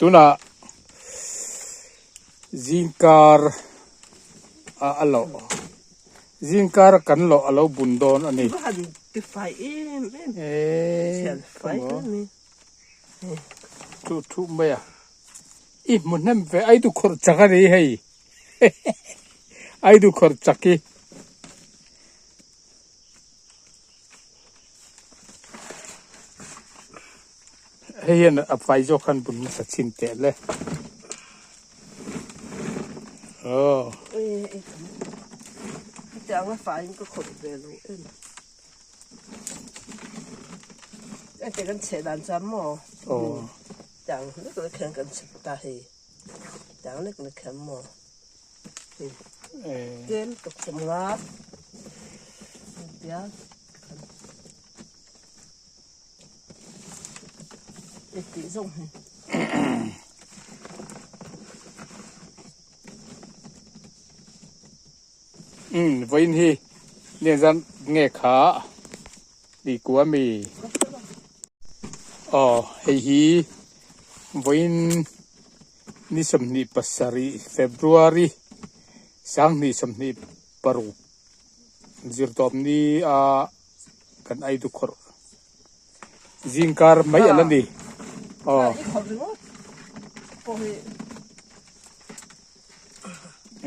Tunah zingkar a a loh zingkar kan loh a lo bun dawn a ni. Thu thu mai a i hmu hnem ve ai du khawrh chak a ni hei ai du khawrh chak hi. Hei hian a fai zawk khan bun hmasa chhin teh le. Aw. Hetiang a faiin ka khawih ve lo em. Hetiang kan chheh dan chuan maw? Aw. Tiang lek lek hian kan chhep ta hei. Tiang lek lek hian maw? Tlem tuk chawm nga tia tih zawng hi. Umm vawiin hi nizan nge kha tih kua mi aw hei hi vawiin. Ni 27 February 2026 zirtawp ni a kan ei du khawrh zingkar mai a la ni. Aw.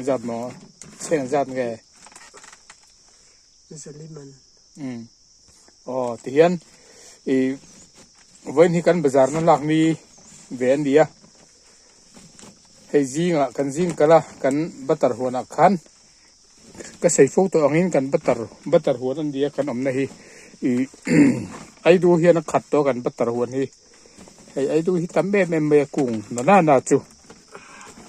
Zat maw? Chheng zat nge? Umm. Aw tihian ih vawiin hi kan bazar na lak mi ve a ni a hei zingah kan zing kal a kan butter huanah khan ka sei fo tawh angin kan butter butter huan a ni a kan awmna hi ih aidu hian a khat tawh a kan butter huan hi hei aidu hi tam em em mai a kung na nana chu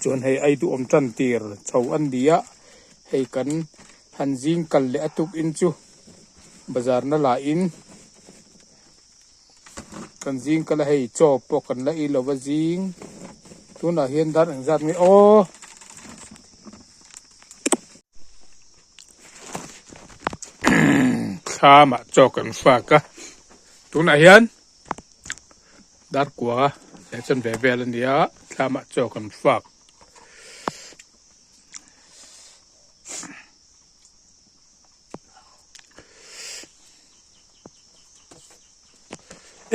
chuan hei aidu awm tan tir chho a ni a hei kan han zing kal leh a tuk in chu. Bazar na lah in kan zing kal a hei chaw pawh kan la ei lova zing tunah hian dar engzat nge aw thlamah chaw kan fak a tunah hian dar kua leh chuan ve vel a nia thlamah chaw kan fak.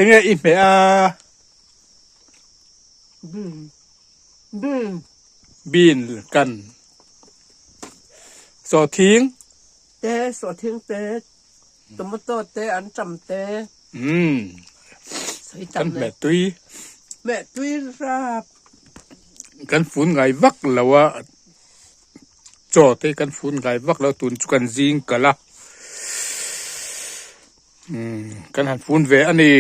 Enge i hmeh a? Bean. Bean. Bean kan. Sawhthing. Te, sawhthing te, tomato te, anṭam te. Umm. Kan hmeh tui. Hmeh tui rap. Kan fun ngai vak lo a. Chaw te kan fun ngai vak lo tun chu kan zing kalh a umm kan han fun ve a ni.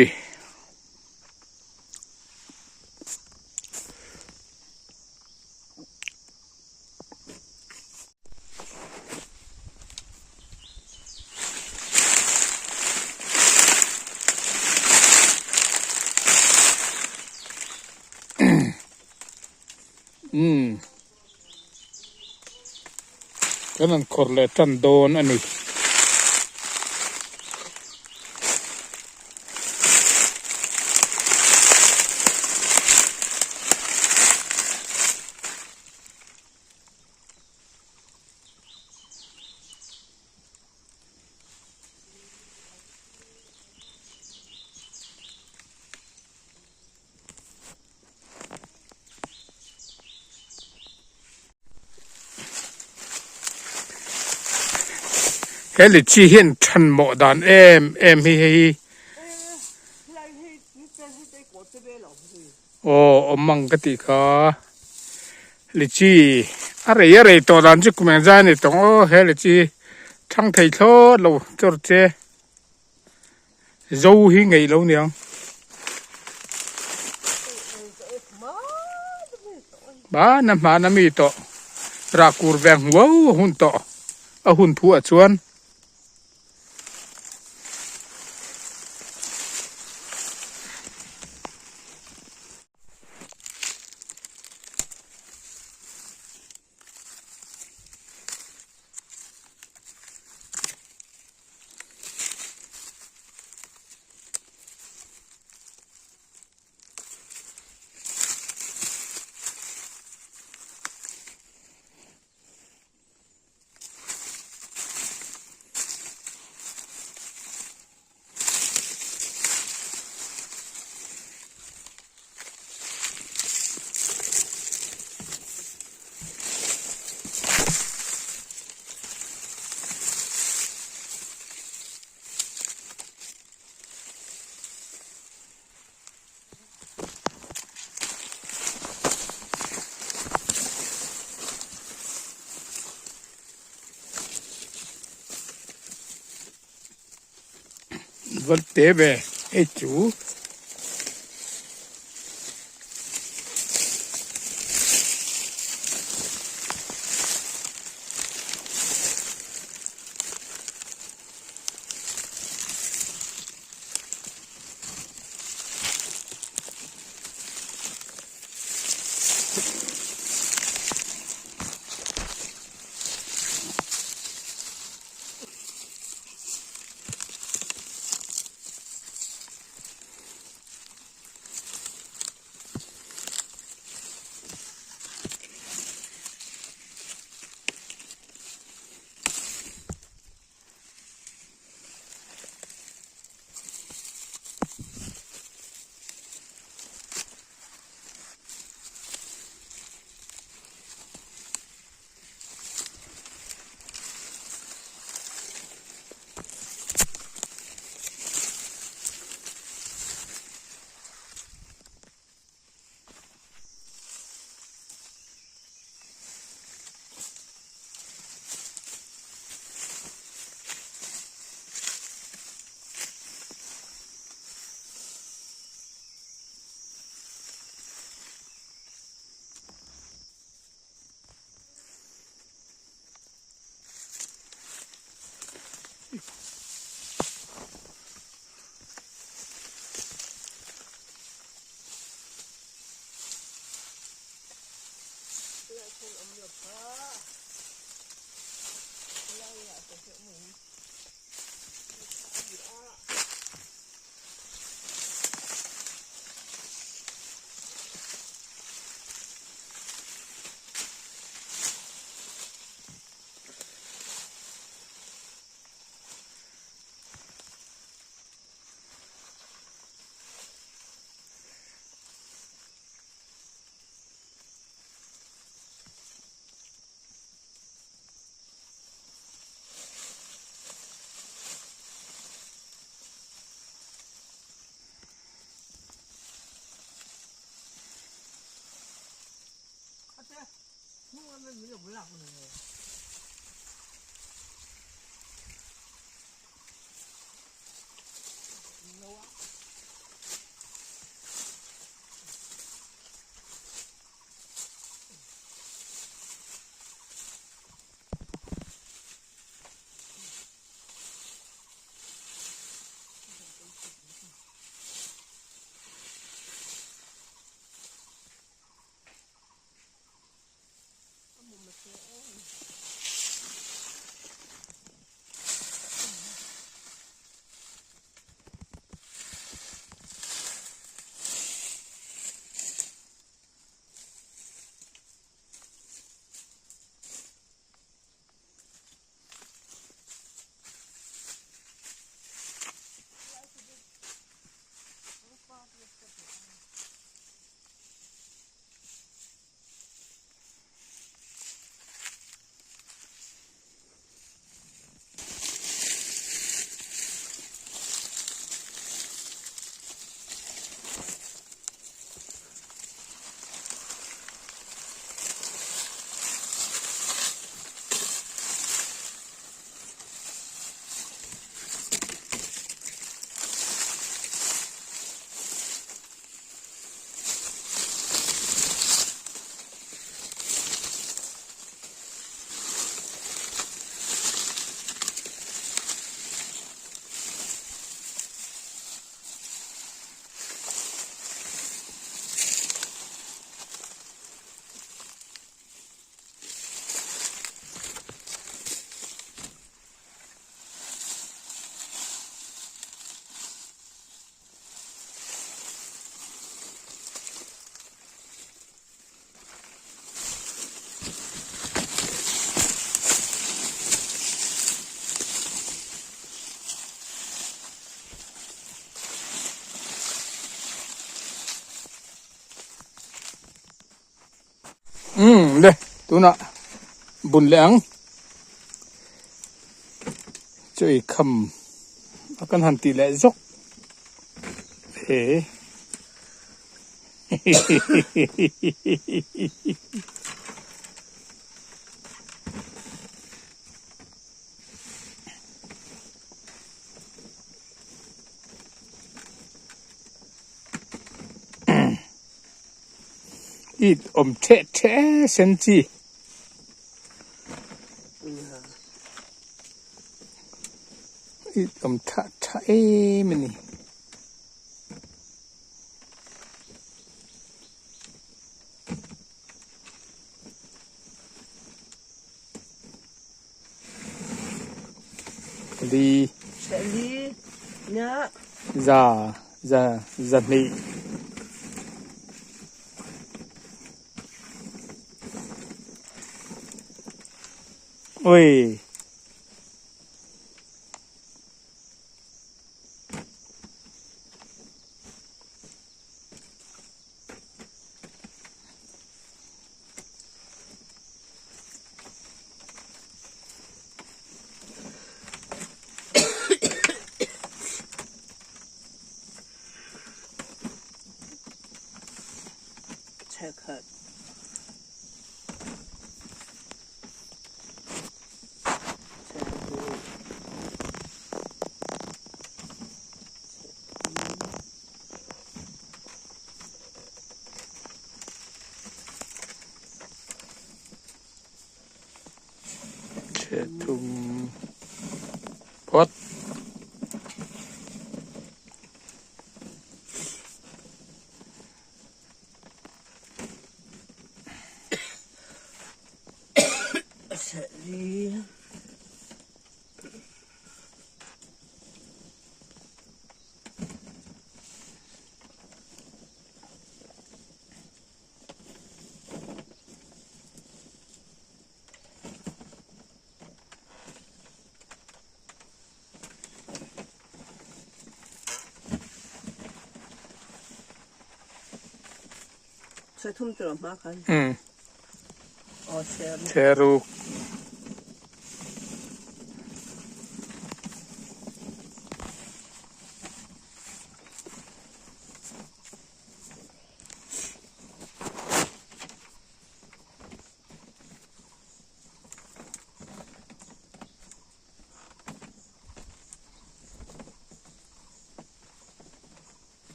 Umm. Kan han khawrh leh tan dawn a ni. He litchi hian than mawh dan em em hi hei hi aw awm ang ka tih kha litchi a rei a rei tawh dan chu kum engzai a ni tawh ang aw he litchi hi thang thei thlawt lo chawr che. Zo hi ngeih lo niang. Hmana hmana mi tawh rah kur ve huau a hun tawh a hun thu ah chuan. Va te ve hei chu. Umm le tunah bun leh ang chu ei kham a kan han tih leh zawk he hihihihihihihi. It awm theh theh sen chi. It awm tha tha em a ni. Li. Li. Nya. Za. Za. Zahnih. Ui. Thum phawt. Umm Cheruk.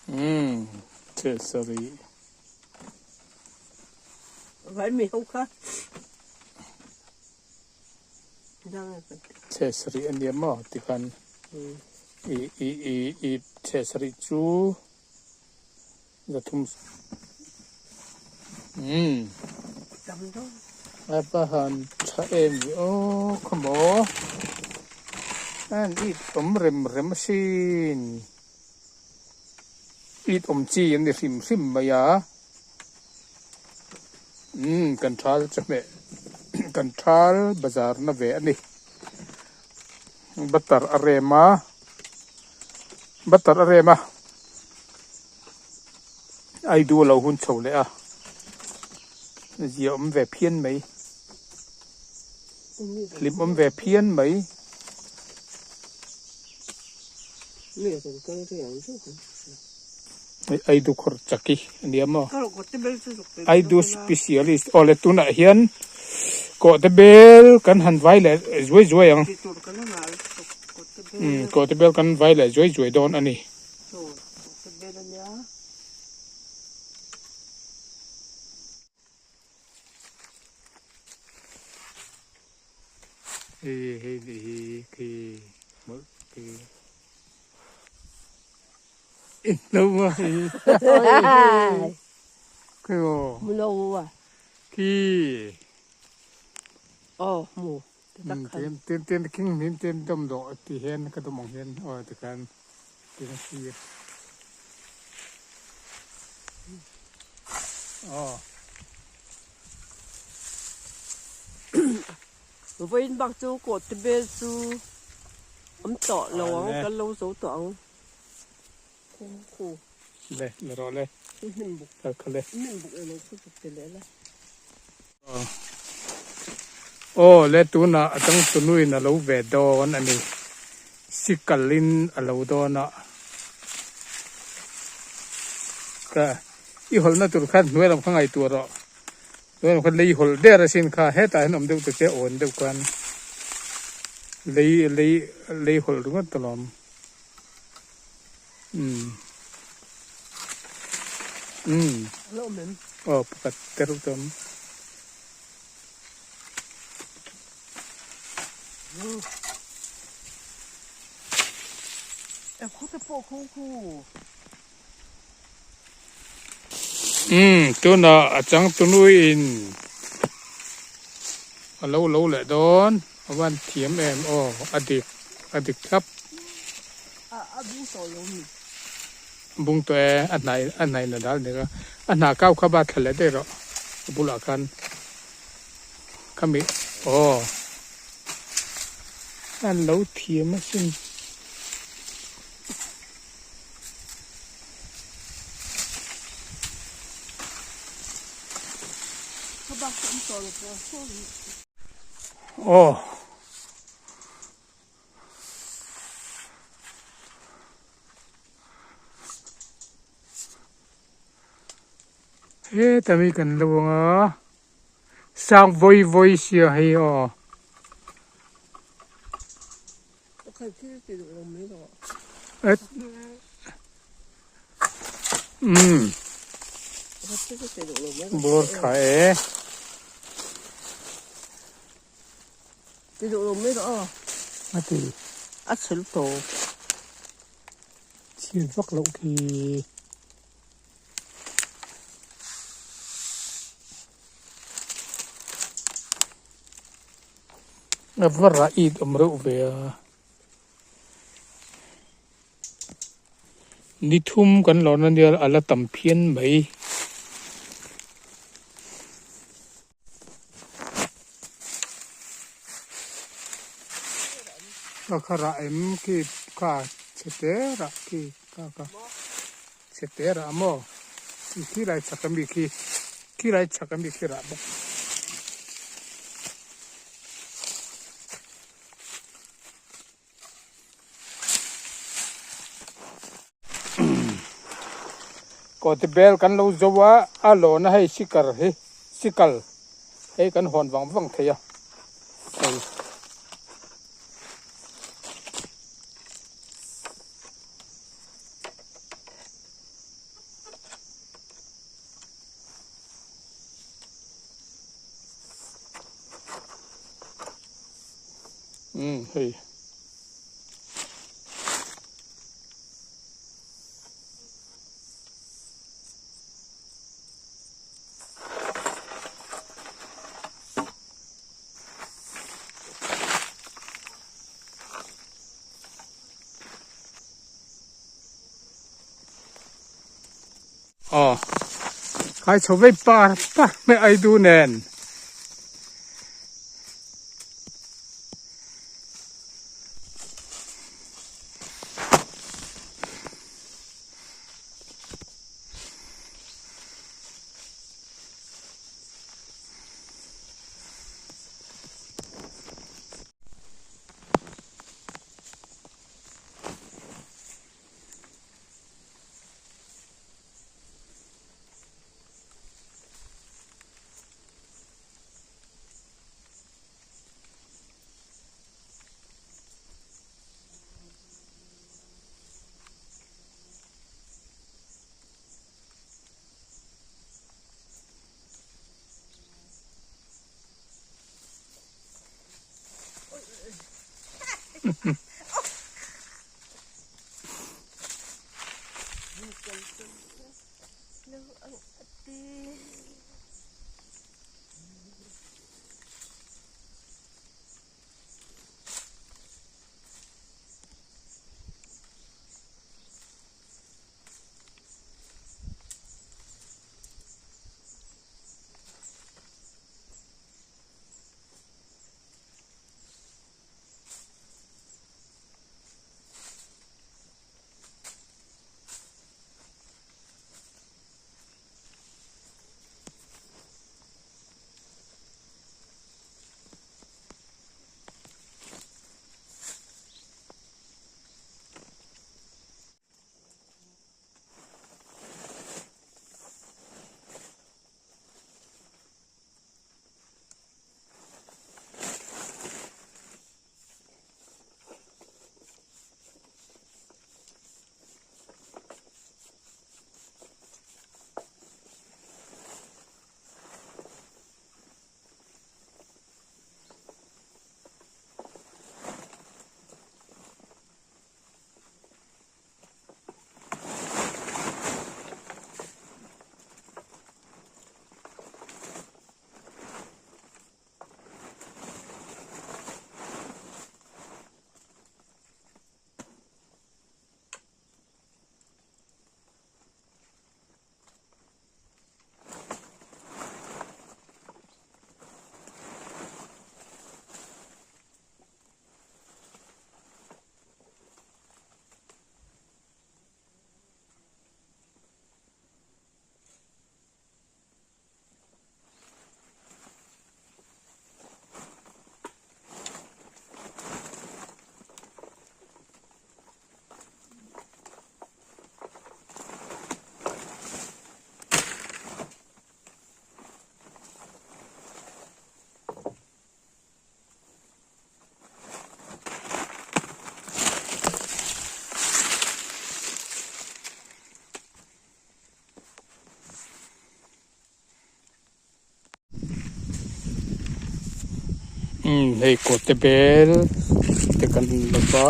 Umm chhe sarih. Chhe sarih a nia maw tikhan i i i i chhe sarih chu zathum umm a va han tha em ve aw khawmaw an it awm rem rem asin it awm chi an ni hrim hrim mai a umm kan thal chawhmeh kan thal bazar na ve a ni butter a rem a butter a rem a ai du a lo hun chho leh a zia awm ve phian mai hlim awm ve phian mai. Aidu khawr chaki a nia maw? Aidu specialist aw le tunah hian kawhte bel kan han vai leh zuai zuai ang. Umm kawhte bel kan vai leh zuai zuai dawn a ni. Hei hei nih hi khi mawlh khi in lo a hi khi aw khi tin tin tin khing hmin tin dawm dawh ti hian ka dawm ang hian aw tikhan tin a sir aw. Vawiin bak chu kawh te bel chu awm tawh lo ang kan lo zo tawh ang khu khu le la rawh le hnim buk kal kha le hnim buk elo khu chuk te leh la aw le tunah a changtunuin a lo ve dawn a ni sikalin a lo dawn a. Ka i hawlhna tur khan hnuai lam kha ngaihtuah rawh. Hnuai lam kha lei hawlh der asin kha hetah hian awm deuh ta che awn deuh khan lei lei lei hawlh ringawt alawm. Umm umm aw pakhat te reuh te awm. Umm tunah a changtunuin a lo lo leh dawn a van thiam em aw a dik a dik thlap. Bung tawh e a hnai a hnai na dal nek a a hnah kau kha va thla leh daih rawh a bulah khan khami aw a lo thiam asin. Aw. Heta mi kan lo ang a sang vawi vawi sia hei aw. Umm bawr tha e. Ti duh lo mai rawh aw. A ti. A chhel tawp. Chhiat vak loh khi. A va rah it awm reuh ve a. Ni thum kan lawrna nia a la tam phian mai. Ka kha rah em khi kha chhe te rah khi kha kha chhe te rah maw khi lai chhak ami khi khi lai chhak ami khi rah bawk. Kawte bel kan lo zo a a lawna hei sikar hi sikal hei kan hawn vang vang thei a hei. Umm hei. Aw khai chho vei par par mai ai du nen. Umm hei kawte bel te kan la va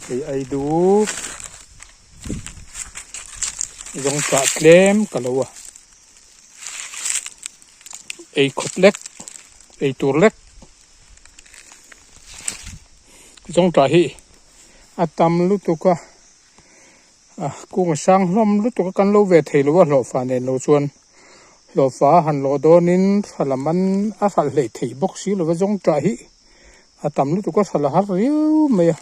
hei aidu zawng chah tlem ka lo a ei khawp lek ei tur lek zawng tah hi a tam lutuk a a kung a sang hlawm lutuk a kan lo ve thei lo a hlawhfa nen lo chuan hlawhfa han lawh dawnin thla lam an a hralh hleih theih bawk si lo va zawng tah hi a tam lutuk a hralh a har riau mai a.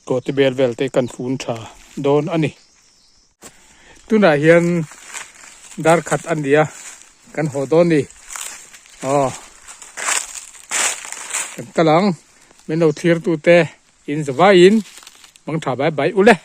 Kawte bel vel te kan fun tha dawn a ni. Tunah hian dar khat a ni a, kan haw dawn ni. Aw kan kal ang, min lo thlir tute in zavaiin mang tha bai bai u le.